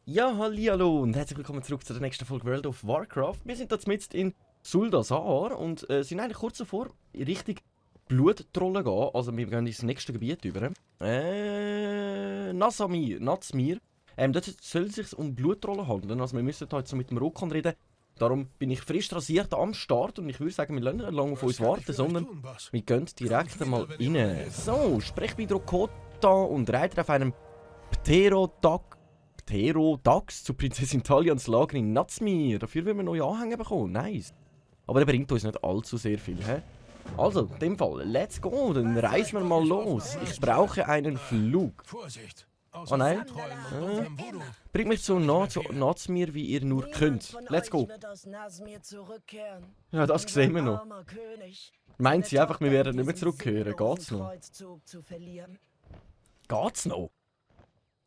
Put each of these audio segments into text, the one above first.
Ja, hallihallo und herzlich willkommen zurück zu der nächsten Folge World of Warcraft. Wir sind jetzt mitten in Zuldasar und sind eigentlich kurz davor, in Richtung Bluttrollen gehen. Also wir gehen ins nächste Gebiet über. Nazmir. Dort soll es sich um Bluttrollen handeln. Also wir müssen heute so mit dem Rokon reden. Darum bin ich frisch rasiert am Start und ich würde sagen, wir lassen nicht lange auf uns warten, sondern wir gehen direkt einmal rein. So, sprech mit Rokota und reite auf einem Pterodax zu Prinzessin Talians Lager in Nazmir. Dafür will wir neue Anhänger bekommen. Nice. Aber er bringt uns nicht allzu sehr viel. He? Also, in dem Fall, let's go. Dann reisen wir mal los. Ich brauche einen Flug. Vorsicht! Oh nein. Bringt mich so nah zu Nazmir, wie ihr nur könnt. Let's go. Ja, das sehen wir noch. Meint sie einfach, wir werden nicht mehr zurückkehren? Geht's noch? Geht's noch?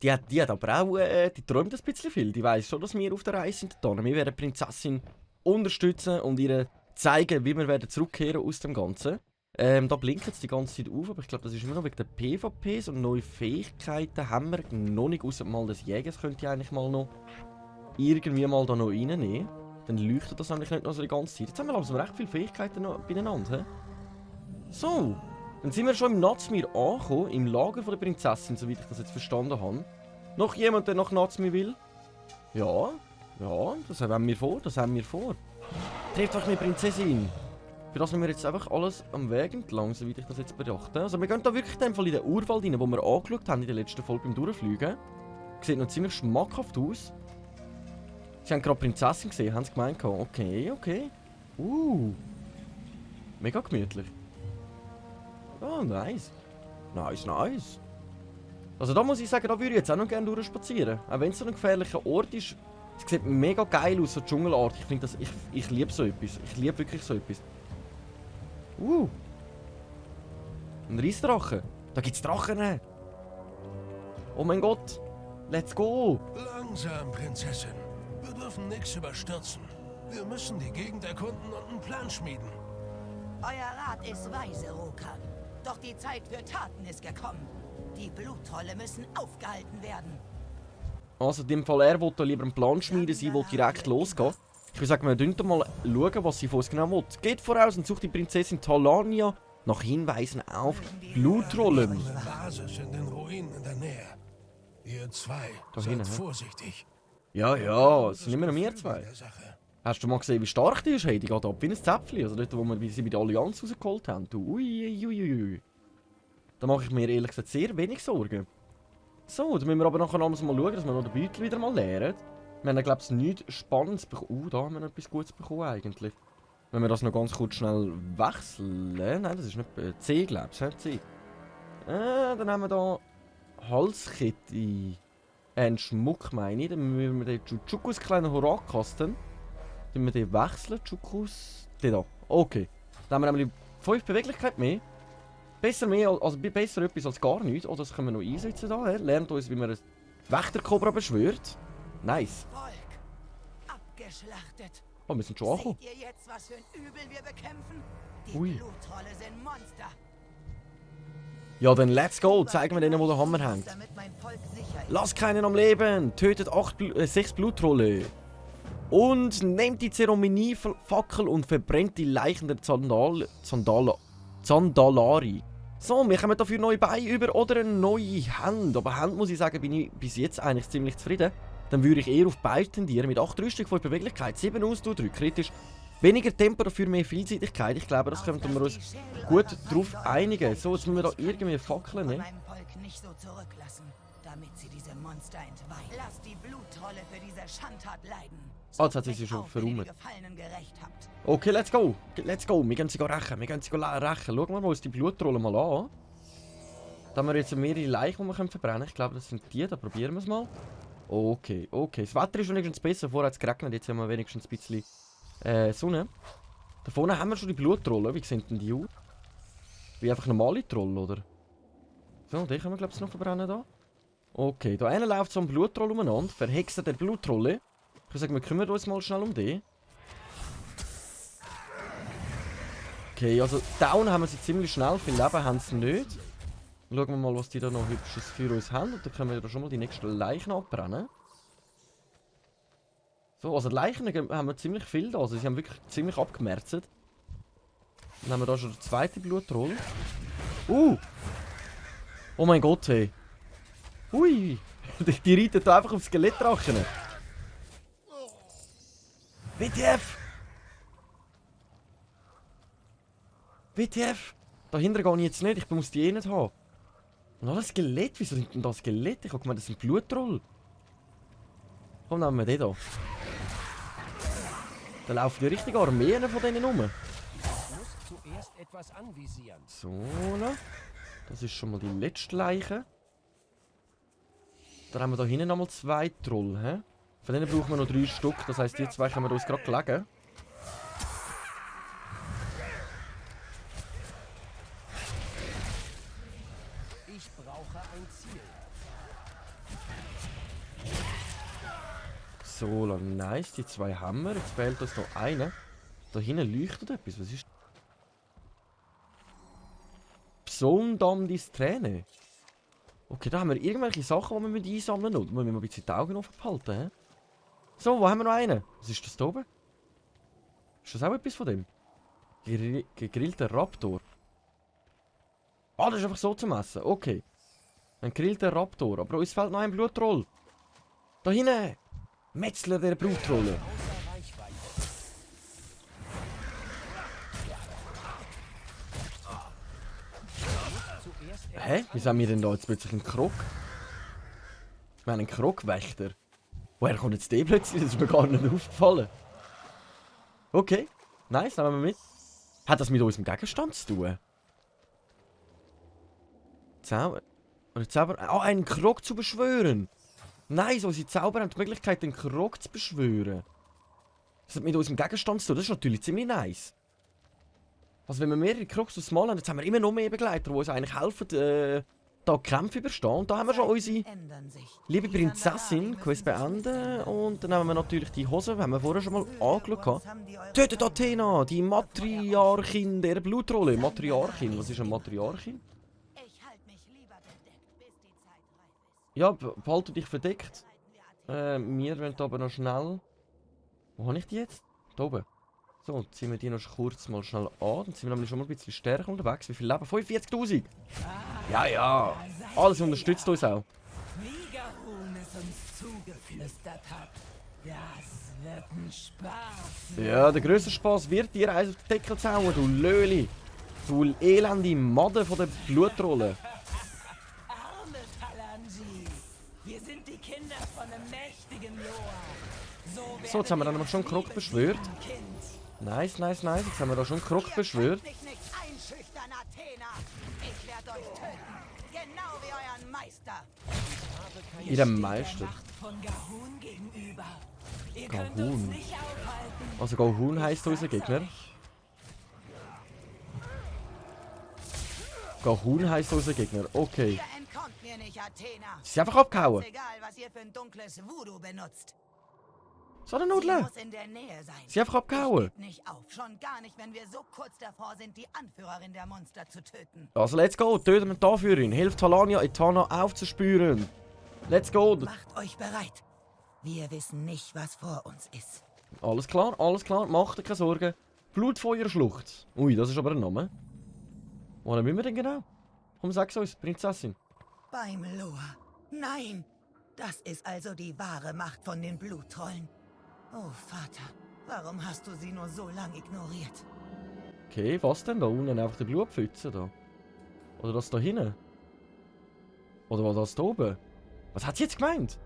Die hat aber auch, die träumt ein bisschen viel. Die weiss schon, dass wir auf der Reise sind. Wir werden die Prinzessin unterstützen und ihr zeigen, wie wir werden zurückkehren aus dem Ganzen. Da blinkt es die ganze Zeit auf, aber ich glaube, das ist immer noch wegen der PvP. So neue Fähigkeiten haben wir noch nicht, ausser mal des Jägers könnte ich eigentlich mal noch irgendwie mal da noch reinnehmen. Dann leuchtet das eigentlich nicht noch so die ganze Zeit. Jetzt haben wir langsam recht viele Fähigkeiten noch beieinander. He? So. Dann sind wir schon im Nazmir angekommen, im Lager von der Prinzessin, soweit ich das jetzt verstanden habe. Noch jemand, der nach Nazmir will? Ja, das haben wir vor, Trefft euch mit Prinzessin. Für das müssen wir jetzt einfach alles am Weg entlang, soweit ich das jetzt bedachte. Also wir gehen da wirklich in dem Fall in den Urwald rein, wo wir angeschaut haben in der letzten Folge beim Durchfliegen. Sieht noch ziemlich schmackhaft aus. Sie haben gerade Prinzessin gesehen, haben sie gemeint. Okay. Mega gemütlich. Oh, nice. Nice. Also da muss ich sagen, da würde ich jetzt auch noch gerne durchspazieren. Auch wenn es so ein gefährlicher Ort ist. Es sieht mega geil aus, so Dschungelart. Ich finde das, ich liebe so etwas. Ich liebe wirklich so etwas. Ein Reissdrache. Da gibt's Drachen. Oh mein Gott. Let's go. Langsam, Prinzessin. Wir dürfen nichts überstürzen. Wir müssen die Gegend erkunden und einen Plan schmieden. Euer Rat ist weise, Rokan. Doch die Zeit für Taten ist gekommen. Die Bluttrolle müssen aufgehalten werden. Also in dem Fall, er will lieber einen Plan schmieden, sie will direkt losgehen. Ich würde sagen, wir sollten mal schauen, was sie von uns genau will. Geht voraus und sucht die Prinzessin Talania nach Hinweisen auf Blutrollen. Eine Basis in den Ruinen in der Nähe. Ihr zwei, seid vorsichtig. Ja, es sind immer noch wir zwei. Hast du mal gesehen, wie stark die ist? Hey, die geht ab wie ein Zäpfchen. Also dort, wo wir sie bei der Allianz rausgeholt haben. Ui. Da mache ich mir ehrlich gesagt sehr wenig Sorgen. So, dann müssen wir aber nachher mal schauen, dass wir noch den Beutel wieder mal leeren. Wir haben, glaube ich, nichts Spannendes bekommen. Da haben wir noch etwas Gutes bekommen eigentlich. Wenn wir das noch ganz kurz schnell wechseln. Nein, das ist nicht C, glaube ich. C. Dann haben wir da Halskette. Einen Schmuck, meine ich. Dann müssen wir den Chukus kleinen Horakkasten. Dann wir den wechseln. Chukus. Den da. Okay. Dann haben wir nämlich 5 Beweglichkeit mehr. Besser etwas als gar nichts. Oh, das können wir noch einsetzen da. Lernt uns, wie man ein Wächterkobra beschwört. Nice. Volk. Abgeschlachtet. Oh, wir sind schon angekommen. Seht ihr jetzt, was für ein Übel wir bekämpfen? Die Ui. Bluttrolle sind Monster. Ja, dann let's go. Zeigen wir denen, wo der Hammer hängt. Damit mein Volk sicher ist. Lasst keinen am Leben. Tötet 6 Bluttrolle. Und nehmt die Zeremoniefackel und verbrennt die Leichen der Zandalari. So, wir kommen dafür neue Beine über oder eine neue Hand. Aber Hand, muss ich sagen, bin ich bis jetzt eigentlich ziemlich zufrieden. Dann würde ich eher auf Beine tendieren. Mit 8 Rüstung, 5 Beweglichkeit, 7 Ausdauer, 3 kritisch. Weniger Tempo, dafür mehr Vielseitigkeit. Ich glaube, das könnten wir uns gut darauf einigen. So, jetzt müssen wir da irgendwie Fackeln nehmen. Meinem Volk nicht so zurücklassen, damit sie diese Monster entweihen. Lasst die Bluttrolle für diese Schandtat leiden. Ah, jetzt hat sie sich schon verrummelt. Gerecht habt. Okay, let's go. Wir gehen sie rächen. Schauen wir uns die Bluttrolle mal an. Da haben wir jetzt mehrere Leichen, die wir verbrennen können. Ich glaube, das sind die. Da probieren wir es mal. Okay. Das Wetter ist wenigstens besser. Vorher hat es geregnet. Jetzt haben wir wenigstens ein bisschen Sonne. Da vorne haben wir schon die Bluttrolle. Wie sehen denn die aus? Wie einfach normale Trolle, oder? So, die können wir, glaube ich, noch verbrennen da. Okay, da einer läuft so ein Bluttroll umeinander. Verhexer der Bluttrolle. Ich würde sagen, wir kümmern uns mal schnell um die. Okay, also down haben wir sie ziemlich schnell. Viel Leben haben sie nicht. Schauen wir mal, was die da noch Hübsches für uns haben. Und dann können wir da schon mal die nächsten Leichen abbrennen. So, also Leichen haben wir ziemlich viel da. Also sie haben wirklich ziemlich abgemerzt. Dann haben wir da schon den zweiten Blutroll. Oh mein Gott, hey. Ui. Die reiten da einfach auf Skelettdrachen. WTF! WTF! Dahinter gehe ich jetzt nicht, ich muss die eh nicht haben. Und noch ein Skelett? Wieso sind denn da Skelett? Ich habe gemeint, das sind Blutroll. Komm, nehmen wir den hier. Da laufen die richtigen Armeen von denen rum. Zuerst etwas anvisieren. So, das ist schon mal die letzte Leiche. Dann haben wir da hinten nochmal 2 Troll. He? Von denen brauchen wir noch 3 Stück, das heisst, die 2 können wir uns gerade legen. Ich brauche ein Ziel. So, nice, die 2 haben wir. Jetzt fehlt uns noch einer. Da hinten leuchtet etwas, was ist das? Psondam dis Träne. Okay, da haben wir irgendwelche Sachen, die wir einsammeln müssen. Da müssen wir mal ein bisschen die Augen offen behalten. He? So, wo haben wir noch einen? Was ist das da oben? Ist das auch etwas von dem? Gegrillter Raptor. Ah, das ist einfach so zum Essen. Okay. Ein gegrillter Raptor. Aber uns fehlt noch ein Blutroll. Da hinten. Metzler der Blutrolle. Hä? Wieso haben wir denn da jetzt plötzlich einen Krog? Wir haben einen Krogwächter. Woher kommt jetzt der plötzlich? Das ist mir gar nicht aufgefallen. Okay. Nice, nehmen wir mit. Hat das mit unserem Gegenstand zu tun? Zauber. Oder Zauber. Ah, einen Krog zu beschwören. Nice, unsere Zauber haben die Möglichkeit, den Krog zu beschwören. Das hat mit unserem Gegenstand zu tun. Das ist natürlich ziemlich nice. Also wenn wir mehrere Krogs aufs Mal haben, jetzt haben wir immer noch mehr Begleiter, die uns eigentlich helfen, da Kämpfe überstehen. Und da haben wir schon unsere liebe Prinzessin, Quest beenden. Und dann haben wir natürlich die Hose, die haben wir vorher schon mal angeschaut. Tötet Athena, die Matriarchin der Blutrolle. Matriarchin, was ist eine Matriarchin? Ja, behalte dich verdeckt. Wir wollen aber noch schnell... Wo habe ich die jetzt? Da oben. So, ziehen wir die noch kurz mal schnell an. Dann sind wir nämlich schon mal ein bisschen stärker unterwegs. Wie viel Leben? 45.000! Ja! Alles unterstützt uns auch. Wie Gahun es uns zugeflüstert hat. Das wird ein Spaß. Ja, der grösste Spaß wird dir eins auf den Deckel zu hauen, du Löli. Du elende Madde von der Blutrolle. Arme Talanji. Wir sind die Kinder von einem mächtigen Loa. So, jetzt haben wir dann aber schon einen Krog beschwört. Nice. Jetzt haben wir da schon einen Krog beschwört. Mich nicht einschüchtern, Athena. Ich werde euch töten. Genau wie euren Meister. Ihrem Meister. Macht von Gahun gegenüber. Ihr Gahun. könnt uns nicht aufhalten. Also Gahun heisst unser Gegner. Gahun heisst unser Gegner. Okay. Ihr entkommt mir nicht, Athena. Sie sind einfach abgehauen. Ist egal, was ihr für ein dunkles Voodoo benutzt. So eine Sie Nudel. muss in der Nähe sein. Sie einfach abgehauen. Ich geb nicht auf. Schon gar nicht, wenn wir so kurz davor sind, die Anführerin der Monster zu töten. Also let's go. Töten wir die Anführerin. Hilft Talania Etana aufzuspüren. Let's go. Macht euch bereit. Wir wissen nicht, was vor uns ist. Alles klar. Macht dir keine Sorgen. Blutfeuerschlucht. Ui, das ist aber ein Name. Wohin müssen wir denn genau? Komm, sag's uns, Prinzessin. Beim Loa. Nein. Das ist also die wahre Macht von den Bluttrollen. Oh, Vater. Warum hast du sie nur so lang ignoriert? Okay, was denn da unten? Einfach die Blutpfütze da? Oder das da hinten? Oder war das da oben? Was hat sie jetzt gemeint?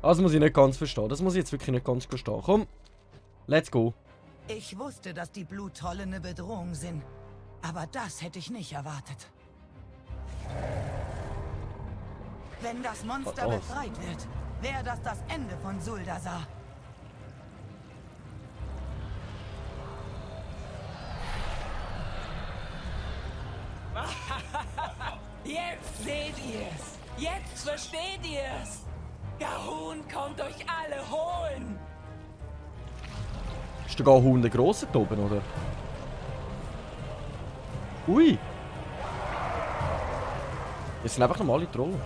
Das muss ich nicht ganz verstehen. Das muss ich jetzt wirklich nicht ganz verstehen. Komm, let's go. Ich wusste, dass die Bluttrolle eine Bedrohung sind. Aber das hätte ich nicht erwartet. Wenn das Monster befreit wird, wäre das Ende von Zuldasar. Jetzt seht ihr's! Jetzt versteht ihr's! Gahun kommt euch alle holen! Ist der Gahun der Grosse da oben, oder? Ui! Das sind einfach normale Trollen.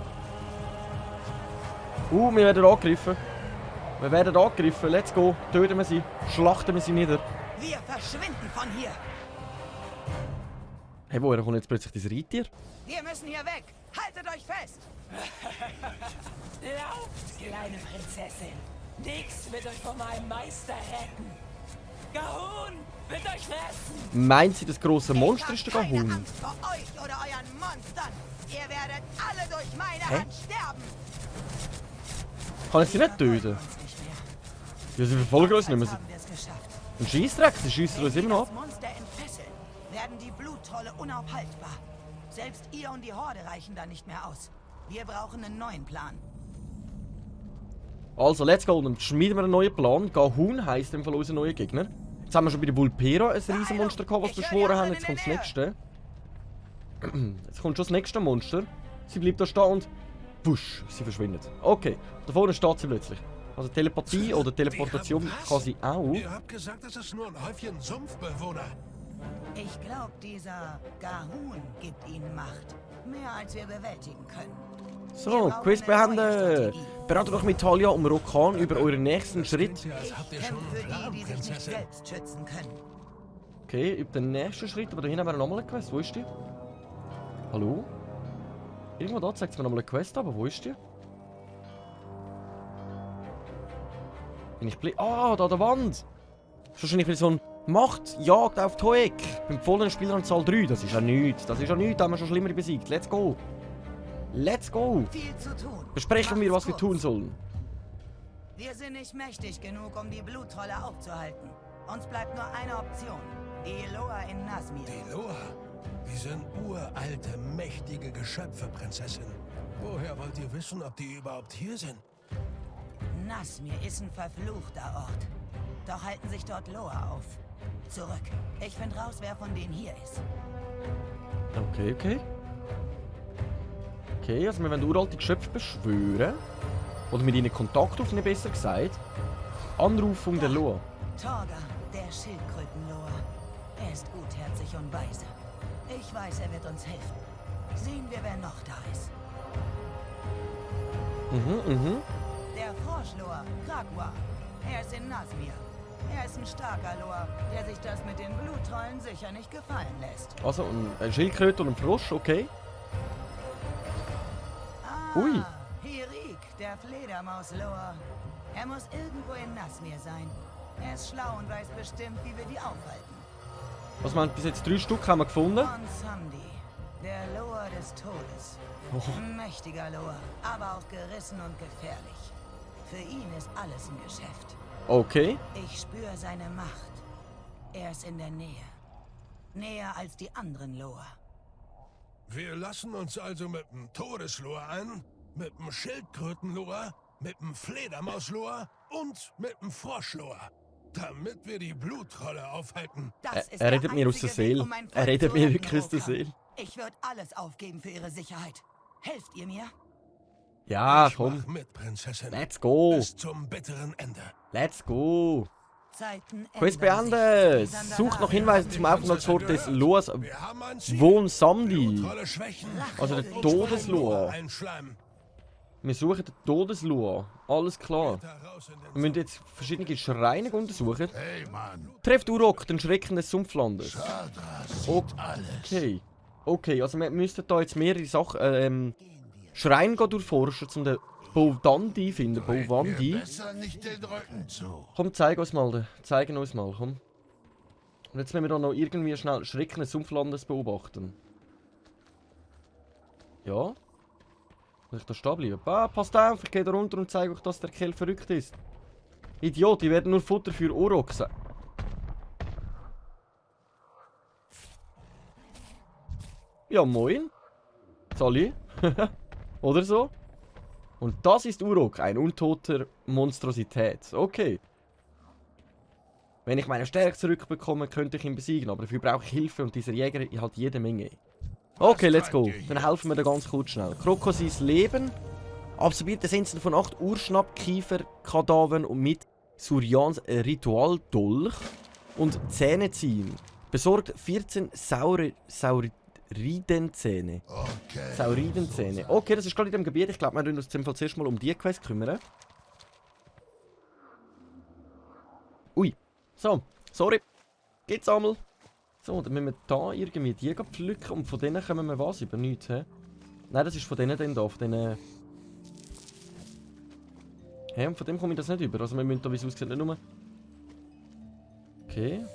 Wir werden angegriffen. Wir werden angegriffen. Let's go. Töten wir sie. Schlachten wir sie nieder. Wir verschwinden von hier. Hey, woher kommt jetzt plötzlich dieses Reittier? Wir müssen hier weg. Haltet euch fest. Lauft, kleine Prinzessin. Nix wird euch von meinem Meister retten. Gahun wird euch fressen. Meint sie, das grosse Monster ist der Ich hab keine Gahun? Angst vor euch oder euren Monstern. Ihr werdet alle durch meine Hä? Hand sterben. Kann ich sie nicht töten? Ja, sie verfolgen uns nicht mehr. Haben wir es geschafft. Ein Scheissdreck, sie schiessen uns Wenn immer wir noch das ab. Monster entfesseln, werden die Bluttrolle unaufhaltbar. Selbst ihr und die Horde reichen da nicht mehr aus. Wir brauchen einen neuen Plan. Also, let's go. Dann schmieden wir einen neuen Plan. Gahun heisst im Fall unser neuer Gegner. Jetzt haben wir schon bei der Vulpera ein Riesenmonster gehabt, was beschworen haben. Jetzt kommt das nächste. Jetzt kommt schon das nächste Monster. Sie bleibt da stehen und wusch, sie verschwindet. Okay, da vorne steht sie plötzlich. Also Telepathie oder Teleportation Die haben was? kann sie auch. Ihr habt gesagt, das ist nur ein Häufchen Sumpfbewohner. Ich glaube, dieser Gahun gibt ihnen Macht. Mehr als wir bewältigen können. So, Quiz beenden. Beratet euch mit Talia und Rokan über euren nächsten Schritt. Klingt ja, als habt ihr Ich schon kämpfe einen Plan, die, die sich nicht Prinzessin. selbst schützen können. Okay, über den nächsten Schritt. Aber da hinten haben wir nochmal eine Quest. Wo ist die? Hallo? Irgendwo da zeigt es mir nochmal eine Quest, aber wo ist die? Bin ich blind? Ah, da an der Wand! Das ist wahrscheinlich wieder so ein Machtjagd auf Toek. Beim vollen Spieleranzahl 3. Das ist ja nichts. Das ist ja nichts. Da haben wir schon schlimmer besiegt. Let's go! Let's go! Viel zu tun. Besprechen wir, was wir Macht's tun kurz. sollen. Wir sind nicht mächtig genug, um die Bluttrolle aufzuhalten. Uns bleibt nur eine Option. Die Eloa in Nasmir. Die Loa, die sind uralte, mächtige Geschöpfe, Prinzessin. Woher wollt ihr wissen, ob die überhaupt hier sind? Nasmir ist ein verfluchter Ort. Doch halten sich dort Loa auf. Zurück. Ich find raus, wer von denen hier ist. Okay, okay. Okay, also wir wollen uralte Geschöpfe beschwören. Oder mit ihnen Kontakt aufnehmen, besser gesagt. Anrufung der Loa. Torga, der Schildkrötenloa. Er ist gutherzig und weise. Ich weiß, er wird uns helfen. Sehen wir, wer noch da ist. Der Froschloa, Kragwa. Er ist in Nasmir. Er ist ein starker Loa, der sich das mit den Bluttrollen sicher nicht gefallen lässt. Also ein Schildkröte und ein Frosch, okay. Ui. Hirik, der Fledermaus-Loa. Er muss irgendwo in Nasmir sein. Er ist schlau und weiß bestimmt, wie wir die aufhalten. Was man bis jetzt 3 Stück haben wir gefunden. Und Samdi, der Loa des Todes. Ein mächtiger Loa, aber auch gerissen und gefährlich. Für ihn ist alles ein Geschäft. Okay. Ich spüre seine Macht. Er ist in der Nähe. Näher als die anderen Loa. Wir lassen uns also mit dem Todesloa ein, mit dem Schildkrötenloa, mit dem Fledermausloa und mit dem Froschloa. Damit wir die Bluttrolle aufhalten. Das ist Er der redet mir aus der einzige Weg, Seele. um mein Volk Er redet zu mir retten, wirklich aus der Rokan. Seele. Ich würde alles aufgeben für ihre Sicherheit. Helft ihr mir? Ja, Ich komm. mach mit, Prinzessin. Let's go. Bis zum bitteren Ende. Let's go. Zeiten Quiz ändern beendet. sich. Sucht nach Hinweisen zum Aufenthaltsort des Loas Wir haben ein Ziel. Wohn Samdi. Bluttrolle schwächen. Also der und Todesloa. einschleimen. Wir suchen den Todesloa. Alles klar. Da raus in den Wir müssen jetzt verschiedene Schreine untersuchen. Hey Mann, Trefft Urok, den Schrecken des Sumpflandes. das alles. Okay. Okay, also wir müssten da jetzt mehrere Sachen, Schreine gehen durchforschen, um den Bovandi finden. Mir Bovandi. besser nicht den Rücken zu. Komm, zeigen uns mal, komm. Und jetzt müssen wir da noch irgendwie schnell Schrecken des Sumpflandes beobachten. Ja? Muss ich da stehen bleiben? Passt auf, ich gehe da runter und zeige euch, dass der Kerl verrückt ist. Idiot, die werden nur Futter für Urok sein. Ja, moin. Sali. Oder so. Und das ist Urok, ein untoter Monstrosität. Okay. Wenn ich meine Stärke zurückbekomme, könnte ich ihn besiegen, aber dafür brauche ich Hilfe und dieser Jäger hat jede Menge. Okay, let's go. Dann helfen wir da ganz kurz schnell. Krokosis Leben absorbiert Essenzen von 8 Urschnappkiefer-Kadavern und mit Surians Ritualdolch und Zähne ziehen. Besorgt 14 Sauridenzähne. Okay. Sauridenzähne. Okay, das ist gerade in dem Gebiet. Ich glaube, wir müssen uns zum Fall zuerst mal um die Quest kümmern. Ui. So, sorry. Geht's einmal. So, dann müssen wir da irgendwie die pflücken und von denen kommen wir was über nichts, hä? Nein, das ist von denen denn da, von denen... Hä, und von dem komme ich das nicht über. Also wir müssen da, wie es aussieht, nicht nur... Okay.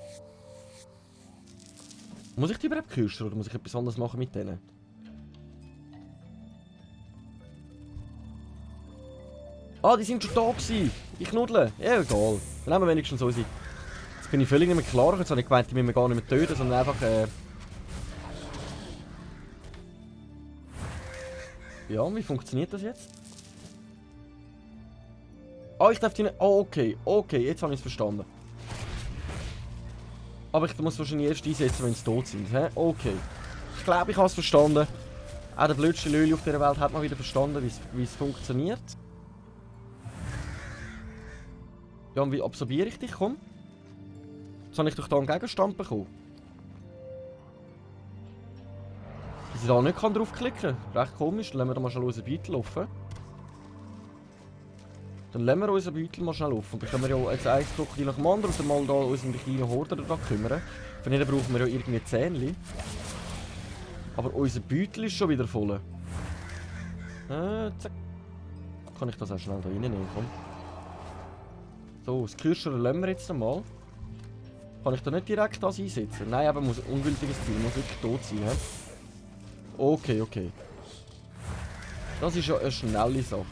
Muss ich die überhaupt küssen oder muss ich etwas anderes machen mit denen? Ah, die sind schon da gewesen. Ich knuddle. Ja, egal. Dann haben wir wenigstens unsere. Jetzt bin ich völlig nicht mehr klar. Jetzt habe ich gemeint, die müssen wir gar nicht mehr töten, sondern einfach... Ja, wie funktioniert das jetzt? Ah, ich darf die nicht... Oh, okay. Okay, jetzt habe ich es verstanden. Aber ich muss wahrscheinlich erst einsetzen, wenn sie tot sind. He? Okay. Ich glaube, ich habe es verstanden. Auch der blödste Löli auf dieser Welt hat mal wieder verstanden, wie es funktioniert. Ja, und wie absorbiere ich dich? Komm. Jetzt habe ich doch da einen Gegenstand bekommen. Dass ich da nicht draufklicken kann. Recht komisch. Dann lassen wir da mal schnell unseren Beutel laufen. Dann lassen wir unseren Beutel mal schnell auf. Und dann können wir ja jetzt ein Krokodil nach dem anderen und dann mal da unseren kleinen Horder da kümmern. Von denen brauchen wir ja irgendwie Zähnchen. Aber unser Beutel ist schon wieder voll. Zack. Kann ich das auch schnell da reinnehmen? Komm. So, das Kirschere lassen wir jetzt einmal. Kann ich da nicht direkt das einsetzen? Nein, aber muss ein ungültiges Ziel, muss wirklich tot sein. He? Okay, okay. Das ist ja eine schnelle Sache.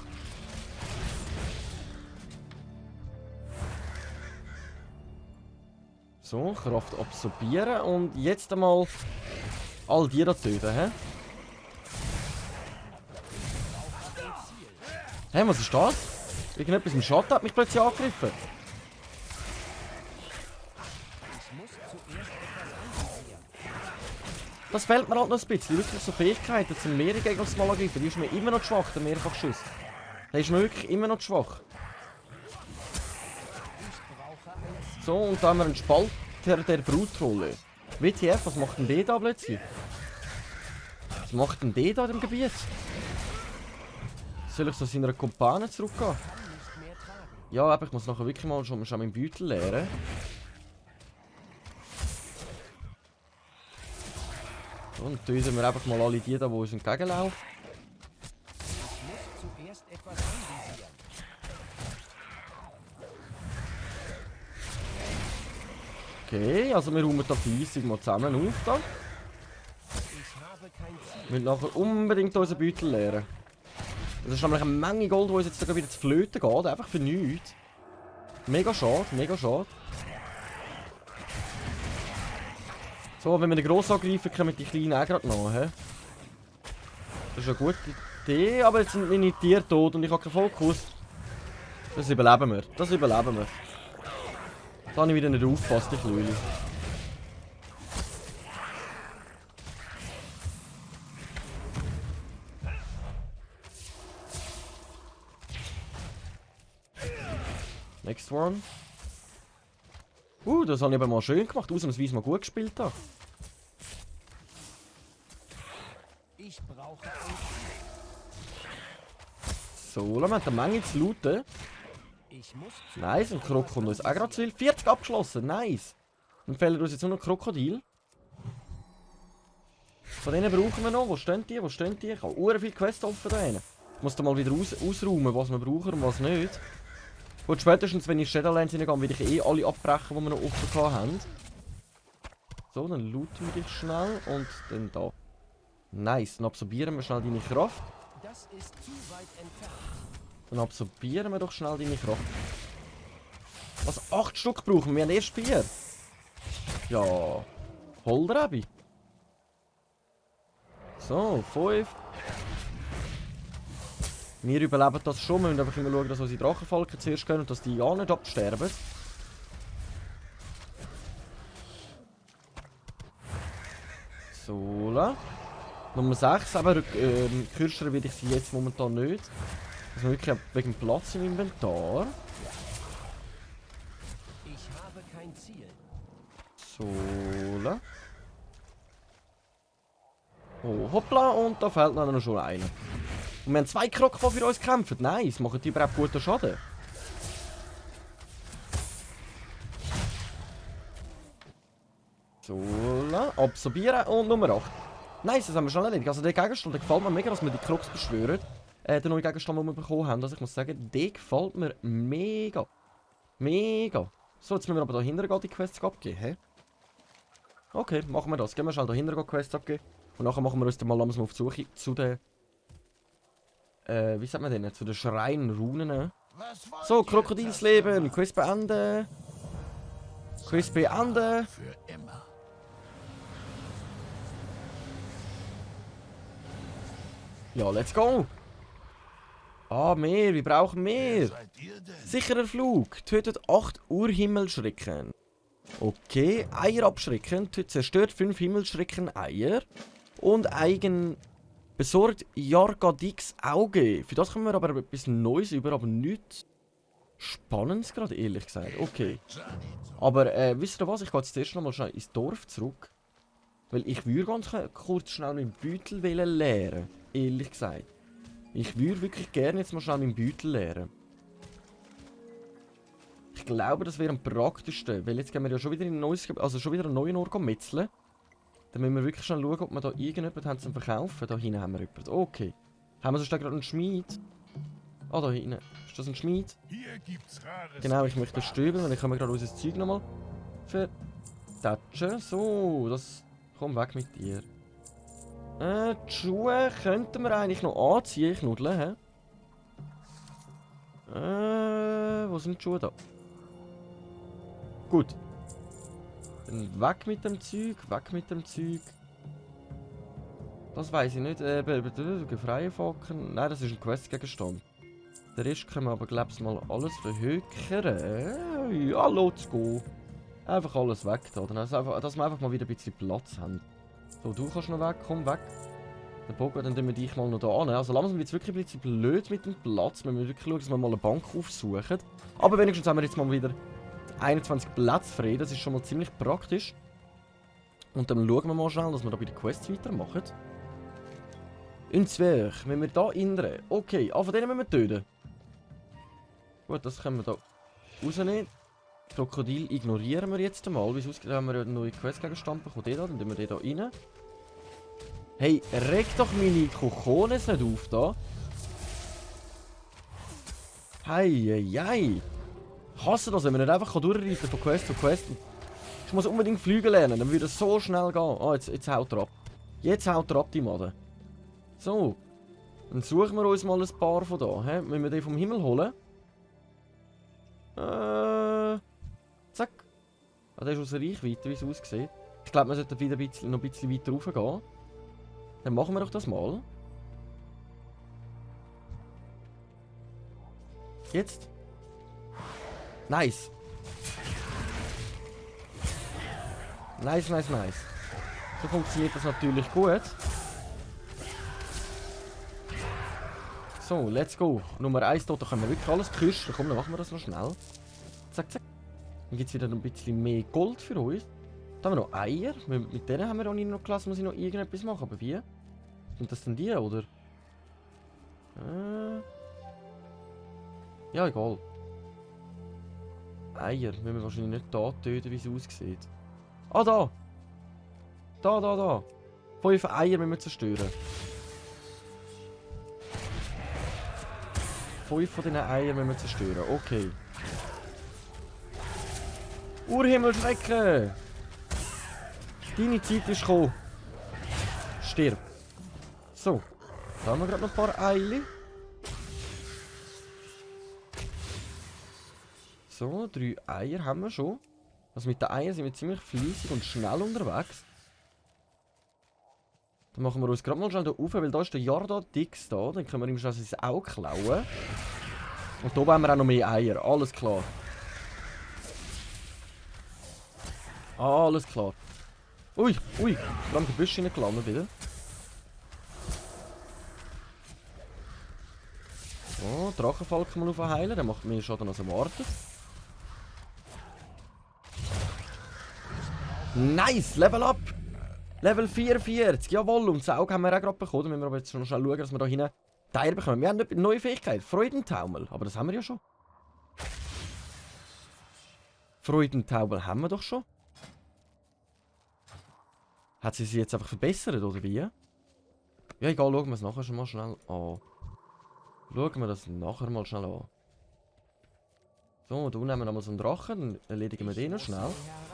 So, Kraft absorbieren und jetzt einmal all die da töten, hä? Hä, was ist das? Irgendetwas im Schatten hat mich plötzlich angegriffen. Das fehlt mir halt noch ein bisschen. Wirklich so Fähigkeiten zum Mehrgegner mal angreifen. Die ist mir immer noch schwach, der Mehrfachschuss. Der ist mir wirklich immer noch schwach. So, und da haben wir einen Spalter der Brutrolle. WTF, was macht denn der da plötzlich? Was macht denn der da in dem Gebiet? Soll ich so seiner Kumpane zurückgehen? Ja, aber ich muss nachher wirklich mal schon meinen Beutel leeren. So, und töten wir einfach mal alle die da, die uns entgegenlaufen. Okay, also wir räumen da fleissig mal zusammen auf. Da. Wir müssen nachher unbedingt unseren Beutel leeren. Das ist nämlich eine Menge Gold, die uns jetzt sogar wieder zu flöten geht. Einfach für nichts. Mega schade, mega schade. So, wenn wir den Grossen angreifen, können wir die Kleinen auch gerade noch. He? Das ist eine gute Idee, aber jetzt sind meine Tiere tot und ich habe keinen Fokus. Das überleben wir. Das überleben wir. Da habe ich wieder nicht aufgepasst, die Klöli. Next one. Das habe ich aber mal schön gemacht, ausnahmsweise mal gut gespielt da. Ich brauche So, lassen wir eine Menge zu looten. Nice, ein Krokodil kommt uns auch gerade zu viel. 40 abgeschlossen, nice. Dann fehlen uns jetzt nur noch Krokodil. Von denen brauchen wir noch. Wo stehen die? Wo stehen die? Ich habe sehr viele Quests offen da hinten. Ich muss da mal wieder ausräumen, was wir brauchen und was nicht. Gut, spätestens wenn ich Shadowlands hineingehe, will ich eh alle abbrechen, die wir noch offen haben. So, dann looten wir dich schnell und dann da. Nice, dann absorbieren wir schnell deine Kraft. Das ist zu weit entfernt. Dann absorbieren wir doch schnell deine Kraft. Was? 8 Stück brauchen wir? Wir haben erst 4. Ja. Holder, so, 5. Wir überleben das schon. Wir müssen einfach immer schauen, dass unsere Drachenfalken zuerst gehen und dass die ja nicht absterben. So, Nummer 6. Aber kürzer will ich sie jetzt momentan nicht. Also wirklich wegen Platz im Inventar. Ich habe kein Ziel. So, la. Oh, hoppla, und da fehlt noch schon einer. Und wir haben 2 Kroken, die für uns kämpfen. Nice, machen die überhaupt guten Schaden? So, absorbieren und Nummer 8. Nice, das haben wir schon erledigt. Also der Gegenstand, der gefällt mir mega, dass wir die Kroks beschwören. Der neue Gegenstand, den wir bekommen haben. Also ich muss sagen, der gefällt mir mega. Mega. So, jetzt müssen wir aber da hinten die Quests abgeben. Hä? Okay, machen wir das. Gehen wir schnell da hinten die Quests abgeben. Und nachher machen wir uns dann mal langsam auf die Suche zu den... wie sagt man denn? Zu den Schrein-Runen. So, Krokodilsleben. Quest beenden. Quest beenden. Für immer. Ja, let's go. Ah, mehr. Wir brauchen Wer mehr. seid ihr denn? Sicherer Flug. Tötet 8 Urhimmelschrecken. Okay. Eier abschrecken. Zerstört 5 Himmelschrecken-Eier. Und besorgt Jargadix Auge. Für das können wir aber etwas Neues über, aber nichts Spannendes gerade, ehrlich gesagt. Okay. Aber wisst ihr was? Ich gehe jetzt zuerst noch mal schnell ins Dorf zurück. Weil ich würde ganz kurz schnell meinen Beutel leeren. Ehrlich gesagt. Ich würde wirklich gerne jetzt mal schnell meinen Beutel leeren. Ich glaube, das wäre am praktischsten. Weil jetzt gehen wir ja schon wieder in ein neues, also schon wieder einen neuen Ort metzeln. Dann müssen wir wirklich schon schauen, ob wir da irgendjemanden haben zum Verkaufen. Da hinten haben wir jemanden. Okay. Haben wir sonst gerade einen Schmied? Ah, da hinten. Ist das ein Schmied? Hier gibt's rares. Genau, ich möchte stöbeln, weil ich kann mir gerade unser Zeug nochmal vertatschen. So, das... Komm weg mit dir. Die Schuhe könnten wir eigentlich noch anziehen, Knuddeln, hä? Wo sind die Schuhe da? Gut. Dann weg mit dem Zeug, weg mit dem Zeug. Das weiß ich nicht. Freie Falken. Nein, das ist ein Questgegenstand. Der Rest können wir aber, glaube ich, mal alles verhökern. Ja, let's go. Einfach alles weg da. Dann also einfach, dass wir einfach mal wieder ein bisschen Platz haben. So, du kannst noch weg, komm weg. Der Bogen, dann tun wir dich mal noch da an. Also langsam wird es wirklich ein bisschen blöd mit dem Platz. Wir müssen wirklich schauen, dass wir mal eine Bank aufsuchen. Aber wenigstens haben wir jetzt mal wieder 21 Plätze frei. Das ist schon mal ziemlich praktisch. Und dann schauen wir mal schnell, dass wir da bei den Quests weitermachen. Ein Zwerg, wenn wir da indrehen. Okay, von denen müssen wir töten. Gut, das können wir da rausnehmen. Krokodil ignorieren wir jetzt einmal. Wie es aussieht, haben wir einen neuen Questgegenstand bekommen. Den da, dann tun wir den da rein. Hey, reg doch meine Kochones nicht auf da. Hei. Ich hasse das, wenn man nicht einfach durchreiten von Quest zu Quest. Ich muss unbedingt fliegen lernen, dann würde es so schnell gehen. Ah, jetzt haut er ab. Jetzt haut er ab, die Made. So. Dann suchen wir uns mal ein paar von da. He? Wenn wir den vom Himmel holen. Zack. Ah, der ist aus Reichweite, wie es aussieht. Ich glaube, wir sollten wieder noch ein bisschen weiter rauf gehen. Dann machen wir doch das mal. Jetzt. Nice. Nice. So funktioniert das natürlich gut. So, let's go. Nummer 1 dort, da können wir wirklich alles küssen. Komm, dann machen wir das noch schnell. Zack. Dann gibt es wieder ein bisschen mehr Gold für uns. Da haben wir noch Eier. Mit denen haben wir auch nicht noch gelassen, muss ich noch irgendetwas machen. Aber wie? Sind das denn die, oder? Ja, egal. Eier. Müssen wir wahrscheinlich nicht da töten, wie es aussieht. Ah, da! Da! 5 Eier müssen wir zerstören. 5 von diesen Eiern müssen wir zerstören. Okay. Urhimmelschrecken! Deine Zeit ist gekommen. Stirb. So. Da haben wir gerade noch ein paar Eier. So, 3 Eier haben wir schon. Also mit den Eiern sind wir ziemlich fleissig und schnell unterwegs. Dann machen wir uns gerade mal schnell hier rauf, weil da ist der Jargadix da. Dann können wir ihm schon sein Auge klauen. Und hier haben wir auch noch mehr Eier. Alles klar. Alles klar. Ui. Ich bin am Gebüsch hineingelandet wieder. So, Drachenfalken mal aufheilen. Der macht mehr Schaden als erwartet. Nice, Level up. Level 44, jawohl. Und das Auge haben wir auch gerade bekommen. Da müssen wir aber jetzt schon schnell schauen, dass wir da hinten Teile bekommen. Wir haben eine neue Fähigkeit, Freudentaumel. Aber das haben wir ja schon. Freudentaumel haben wir doch schon. Hat sie jetzt einfach verbessert, oder wie? Ja, egal, schauen wir es nachher schon mal schnell an. Schauen wir das nachher mal schnell an. So, da nehmen wir nochmal so einen Drachen, dann erledigen wir den noch schnell.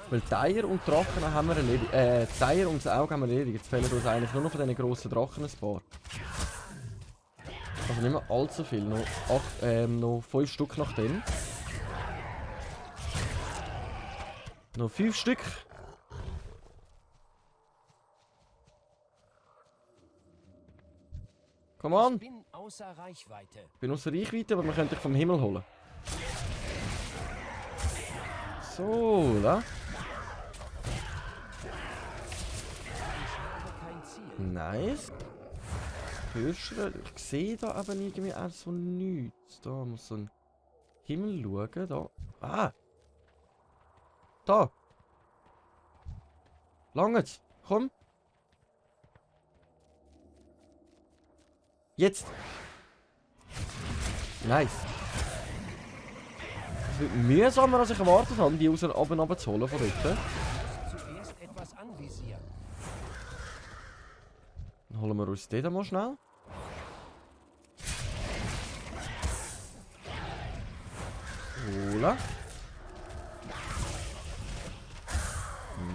Weil die Eier und die Drachen haben wir erledigt. Die Eier und das Auge haben wir erledigt. Jetzt fehlen uns eigentlich nur noch von diesen grossen Drachen ein paar. Also nicht mehr allzu viel, noch 5 Stück nach dem. Noch 5 Stück. Komm on! Ich bin außer Reichweite. Ich bin außer Reichweite, aber wir können dich vom Himmel holen. So, da. Nice. Hörst ich sehe da aber irgendwie auch so nichts. Da muss so ein Himmel schauen. Da. Ah! Da! Langt's! Komm! Jetzt! Nice! Es wird mühsamer, als ich erwartet habe, die raus oben zu holen von dort. Zuerst etwas anvisieren. Dann holen wir uns den mal schnell. Hola.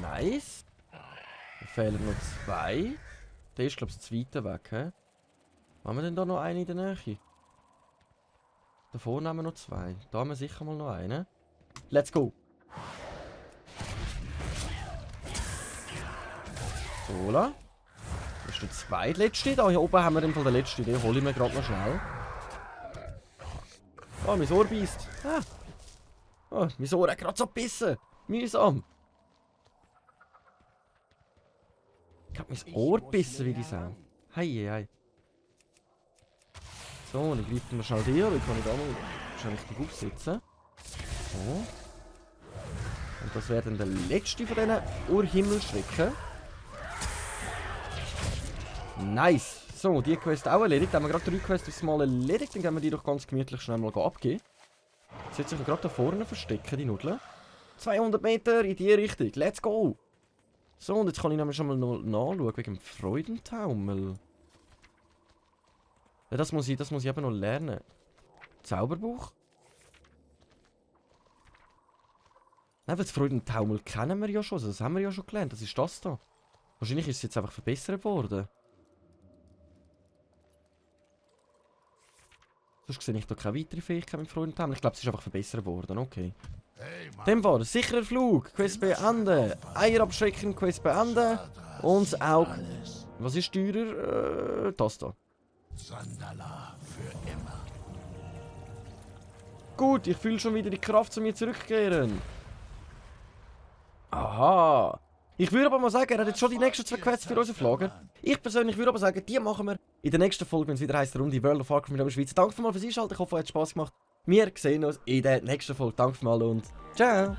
Nice. Da fehlen noch 2. Der ist, glaube ich, das zweite weg. He? Haben wir denn da noch einen in der Nähe? Da vorne haben wir noch 2. Da haben wir sicher mal noch einen. Let's go. Hola. Das ist der zweitletzte. Da hier oben haben wir den Fall den letzten. Den hole ich mir gerade noch schnell. Oh, mein Ohr beißt. Ah. Oh, mein Ohr hat gerade so gebissen. Mühsam. Ich hab mein Ohr gebissen, wie die sagen. Hei, hei. So, dann greifen wir schnell dir. Dann kann ich da mal schon richtig aufsitzen. So. Und das wäre dann der letzte von diesen Urhimmelschrecken. Nice! So, die Quest auch erledigt. Dann haben wir gerade 3 Quests aufs Mal erledigt. Dann gehen wir die doch ganz gemütlich schnell mal abgeben. Jetzt wird sich gerade da vorne verstecken, die Nudeln. 200 Meter in die Richtung. Let's go! So, und jetzt kann ich nämlich schon mal noch nachschauen wegen dem Freudentaumel. Ja, das muss ich eben noch lernen. Zauberbuch? Nein, das Freudentaumel kennen wir ja schon. Also das haben wir ja schon gelernt. Das ist das da. Wahrscheinlich ist es jetzt einfach verbessert worden. Sonst sehe ich da keine weitere Fähigkeit mit Freudentaumel. Ich glaube, es ist einfach verbessert worden. Okay. Hey, Mann. Dem war sicherer Flug. Quest beenden. Eier abschrecken. Quest beenden. Und das Auge. Was ist teurer? Das da. Sandala für immer. Gut, ich fühle schon wieder die Kraft zu mir zurückkehren. Aha. Ich würde aber mal sagen, er hat jetzt schon die nächsten 2 Quests für uns auf Lager. Ich persönlich würde aber sagen, die machen wir in der nächsten Folge, wenn es wieder heisst, Runde World of Warcraft mit der Schweiz. Danke mal fürs Einschalten, ich hoffe, es hat Spaß gemacht. Wir sehen uns in der nächsten Folge. Danke mal und ciao.